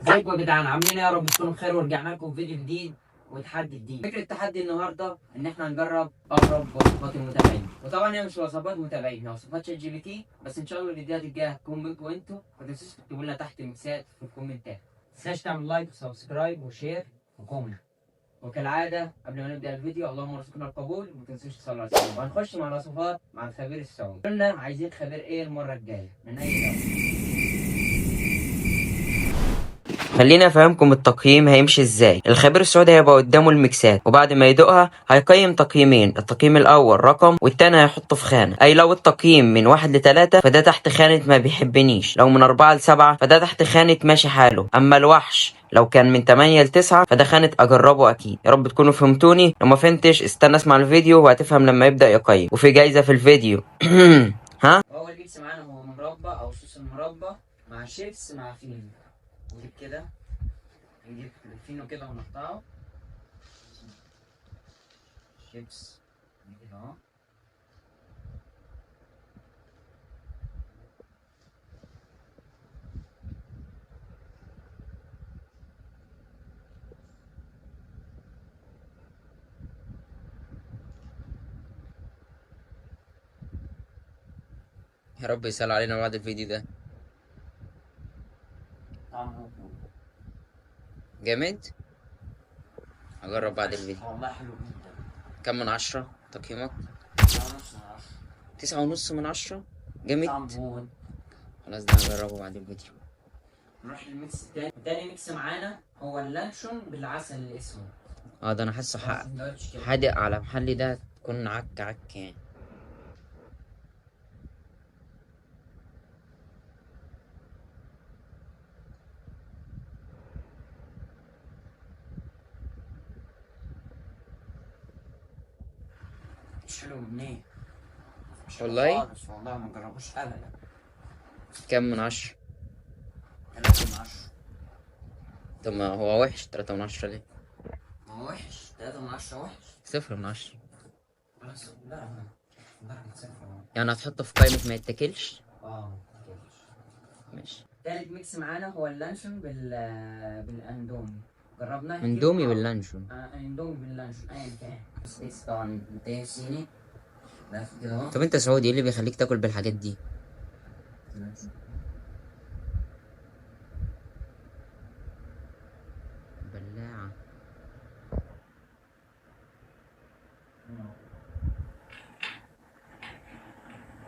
ازيكم يا جدعان؟ عاملين ايه؟ يا رب تكونوا بخير. ورجعنا لكم فيديو جديد وتحدي جديد. فكرة التحدي النهارده ان احنا هنجرب اقرب وصفات المتابعين، وطبعا هي مش وصفات متابعين، هي وصفات ChatGPT، بس ان شاء الله الفيديوهات الجاية هتكون منكم انتوا. ما تنسوش تكتبوا لنا تحت الميكسات في الكومنتات، ما تنساش تعمل like و subscribe و share و comment. وكالعادة قبل ما نبدا الفيديو اللهم ارزقنا القبول، وما تنسوش تصلوا على النبي. وهنخش مع الوصفات مع الخبير السعودي. قلنا عايزين خبير ايه المرة الجاية من اي دولة؟ خلينا افهمكم التقييم هيمشي ازاي. الخبير السعودي هيبقى قدامه الميكسات، وبعد ما يدوقها هيقيم تقييمين، التقييم الاول رقم والتاني هيحطه في خانه. اي لو التقييم من 1 ل3 فده تحت خانه ما بيحبنيش، لو من 4 ل7 فده تحت خانه ماشي حاله، اما الوحش لو كان من 8 ل9 فده خانه اجربه اكيد. يا رب تكونوا فهمتوني، لو ما فهمتش استنى اسمع الفيديو وهتفهم لما يبدا يقيم، وفي جايزة في الفيديو. ها، اول mix معانا هو مربى او صوص المربى مع شيبس مع فينو. نجيب كده، نجيب الفينو كده ونقطعه شيبس كده اهو. يا رب يسأل علينا بعد الفيديو ده. طعمه جامد، هجرب بعد الفيديو. والله حلو جدا. كم من 10 تقييمك؟ 9.5 من 10. 9.5 من 10. جامد. طعمه خلاص ده هجربه بعد الفيديو. نروح لل mix التاني. تاني mix معانا هو اللانشون بالعسل الاسود. ده انا حاسه حادق على محلي، ده تكون عك عك يعني. مش حلو منين؟ مش حلو والله؟ خالص والله، ما جربوش ابدا. كم من 10؟ 3 من 10. طب ما هو وحش. 3 من 10 ليه؟ ما هو وحش. 3 من 10 وحش. 0 من 10. خلاص لا درجة 0. يعني هتحطه في قائمة ما يتاكلش؟ ما يتاكلش. ماشي. تالت mix معانا هو اللانشون بالاندومي. جربناه كتير. اندومي باللانشون. اندومي باللانشون ايا كان. بس طبعا منتهي صيني. طب انت سعودي، ايه اللي بيخليك تاكل بالحاجات دي؟ بلاعة.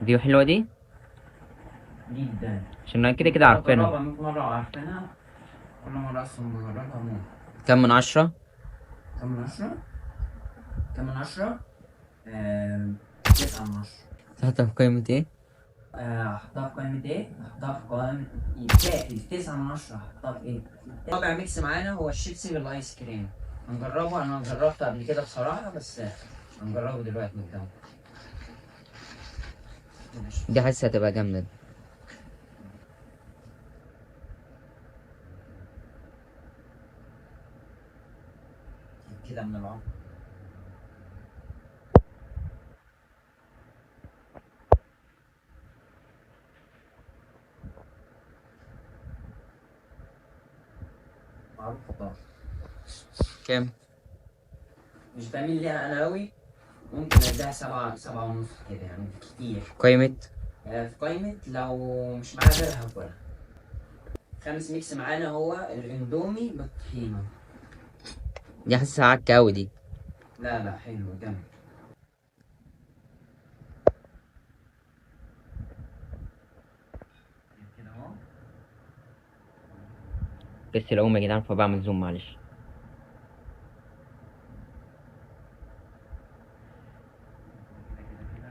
دي حلوة دي؟ جدا. عشان كده كده عارفينها. 100 مرة عارفينها، كل مرة أصلا بجربها موت. كم من 10؟ كم من 10؟ كم من 10؟ 9 من 10. تحطها في قائمة ايه؟ أحطها في قائمة ايه؟ أحطها في قائمة يتاكل. 9 من 10 أحطها في ايه؟ رابع mix معانا هو الشيبسي بالآيس كريم. هنجربه، أنا جربته قبل كده بصراحة، بس هنجربه دلوقتي قدامكم. دي حاسة هتبقى جامدة. كده من العمر. معروفة طبعا. كام؟ مش بميل ليها انا اوي، ممكن اديها 7، 7.5 كده يعني كتير. قائمة؟ في قائمة لو مش معايا غيرها هاكلها. خامس mix معانا هو الاندومي بالطحينة. دي حاسسها عكة أوي دي. لا لا حلو جامد. كده اهو. بس لو يا جدعان فبعمل zoom معلش.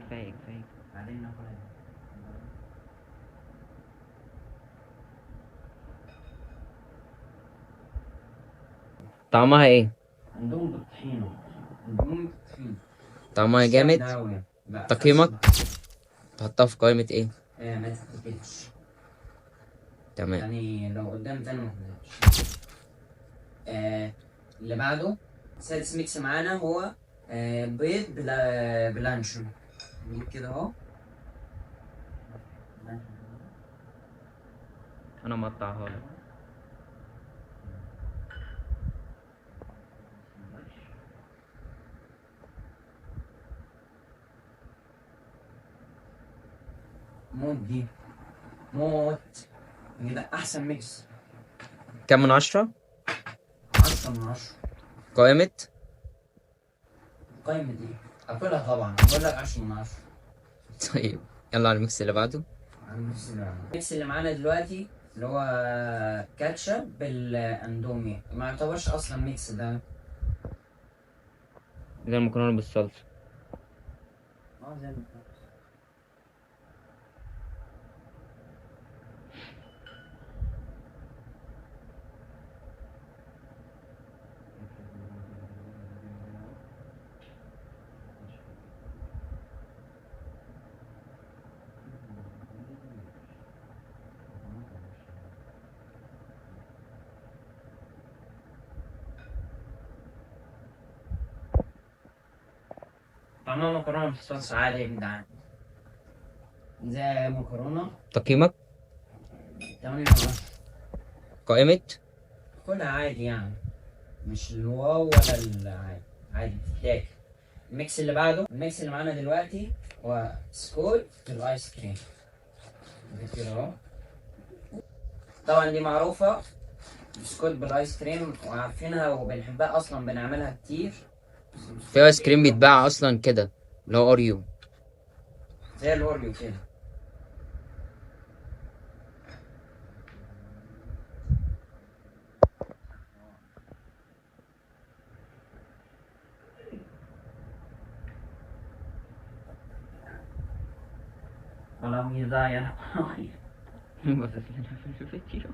كفاية كفاية. بعدين ناكلها. طعمها ايه؟ اندومي بالطحينة. اندومي بالطحينة. طعمها جامد؟ تقييمك؟ تحطها في قائمة ايه؟ ما تتاكلش. تمام. يعني لو قدام تاني ما تاكلش. اللي بعده سادس mix معانا هو بيض بلانشون. نجيب كده اهو. انا مقطعها لك. موت دي موت. ده احسن mix. كام من 10؟ 10 من 10. قائمة؟ قائمة ايه؟ اكلها طبعا، بقول لك 10 من 10. طيب يلا على ال mix اللي بعده. ال mix اللي معانا دلوقتي اللي هو كاتشب بالاندومي، ما يعتبرش اصلا mix ده. زي المكرونة بالصلصة. زي المكرونة. طعمها مكرونة بالصلصة عادي يا جدعان، زي مكرونة. تقييمك؟ 8 من 10. قائمة؟ كلها عادي يعني، مش ال wow ولا العادي، عادي بتتاكل. ال mix اللي بعده، ال mix اللي معانا دلوقتي هو بسكوت بالايس كريم كده اهو. طبعا دي معروفة، بسكوت بالايس كريم، وعارفينها وبنحبها اصلا، بنعملها كتير. في ايس كريم بيتباع اصلا كده اللي هو اوريو، زي الاوريو كده. في الفيديو.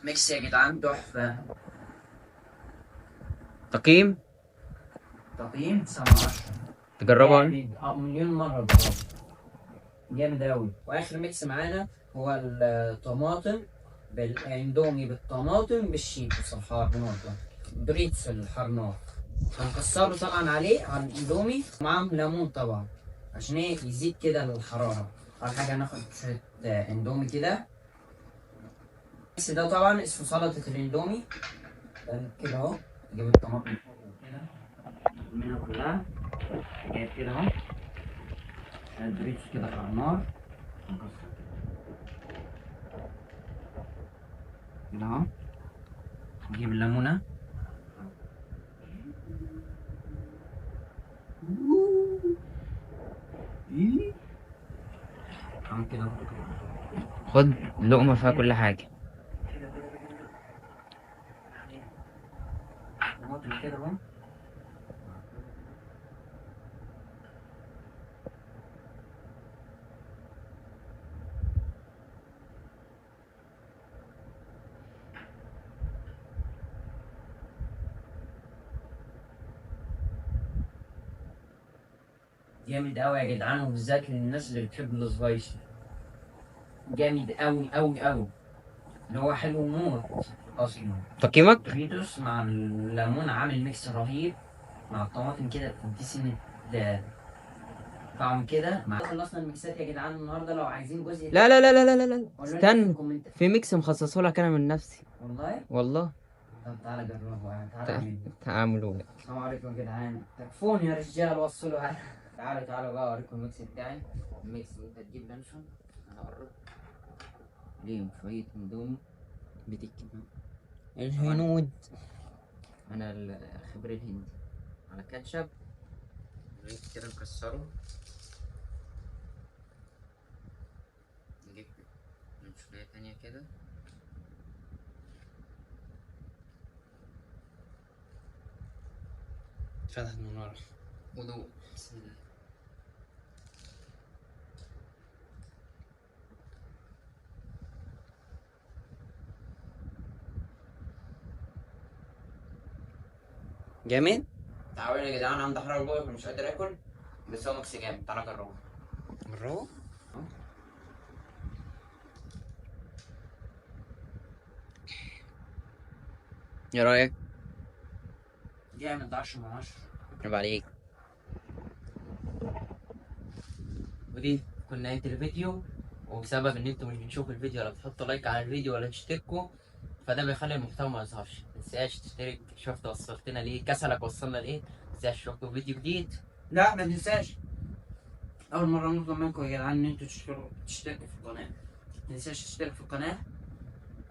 mix يا جدعان تحفة. تقييم؟ تقييم 9 من 10. تجربها؟ مليون مرة تجربها، جامد أوي. وآخر mix معانا هو الطماطم بالاندومي بالطماطم بالشيتوس الحار ده، دوريتوس الحار نار. هنكسره طبعا عليه على الاندومي، ومعاهم ليمون طبعا عشان ايه يزيد كده الحرارة. أول حاجة هناخد شوية اندومي كده. ال mix ده طبعا اسمه سلطة الاندومي كده اهو. نجيب الطماطم فوق كده منها كلها، جايب كده اهو شوية دوريتوس كده على النار، نكسر كده اهو. نجيب الليمونة، عامل كده. خد لقمة فيها كل حاجة. كده اهو. جامد قوي يا جدعان، وبالذات للناس اللي بتحب ال spicy. جامد قوي قوي قوي، اللي هو حلو موت اصلا. تقييمك؟ دوريتوس مع الليمون عامل mix رهيب مع الطماطم كده، بتدي سنة طعم كده. خلصنا الميكسات يا جدعان النهارده. لو عايزين جزء لا لا لا لا لا لا استنى، في mix مخصصة لك انا من نفسي. والله؟ والله. طب تعالى جربه يعني، تعالى اعمله. تعالوا. السلام عليكم يا جدعان، تكفون يا رجال وصلوا. تعالوا تعالوا بقى اوريكم ال mix بتاعي. ال mix انت تجيب لانشون، انا اقرب ليهم شوية اندومي بتكتب الهنود، انا الخبير الهندي، على كاتشب كده نكسره، نجيب شوية تانية كده، اتفتحت من ورا ودوق. بسم الله. جامد. تعالوا يا جدعان، عندي حرارة جوه مش قادر اكل، بس هو mix جامد، تعالوا جربوه. جربوه؟ ايه رايك؟ جامد 10 من 10. برافو عليك. ودي كنا نهاية الفيديو، وبسبب ان انتوا مش بتشوفوا الفيديو ولا بتحطوا like على الفيديو ولا تشتركوا، فده بيخلي المحتوى ما يظهرش. متنساش تشترك. شفت وصلتنا ليه؟ كسلك وصلنا لايه؟ متنساش تشوفوا فيديو جديد. لا ما تنساش، اول مرة نطلب منكم يا جدعان ان انتوا تشتركوا في القناة. ما تنساش تشترك في القناة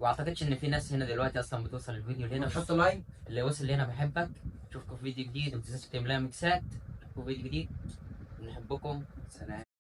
واعتقدش ان في ناس هنا دلوقتي اصلا بتوصل الفيديو لهنا، بس وتحط like. اللي وصل لهنا بحبك. اشوفكم في فيديو جديد، ومتنساش تملاها ميكسات. اشوفكم في فيديو جديد، نحبكم. سلام.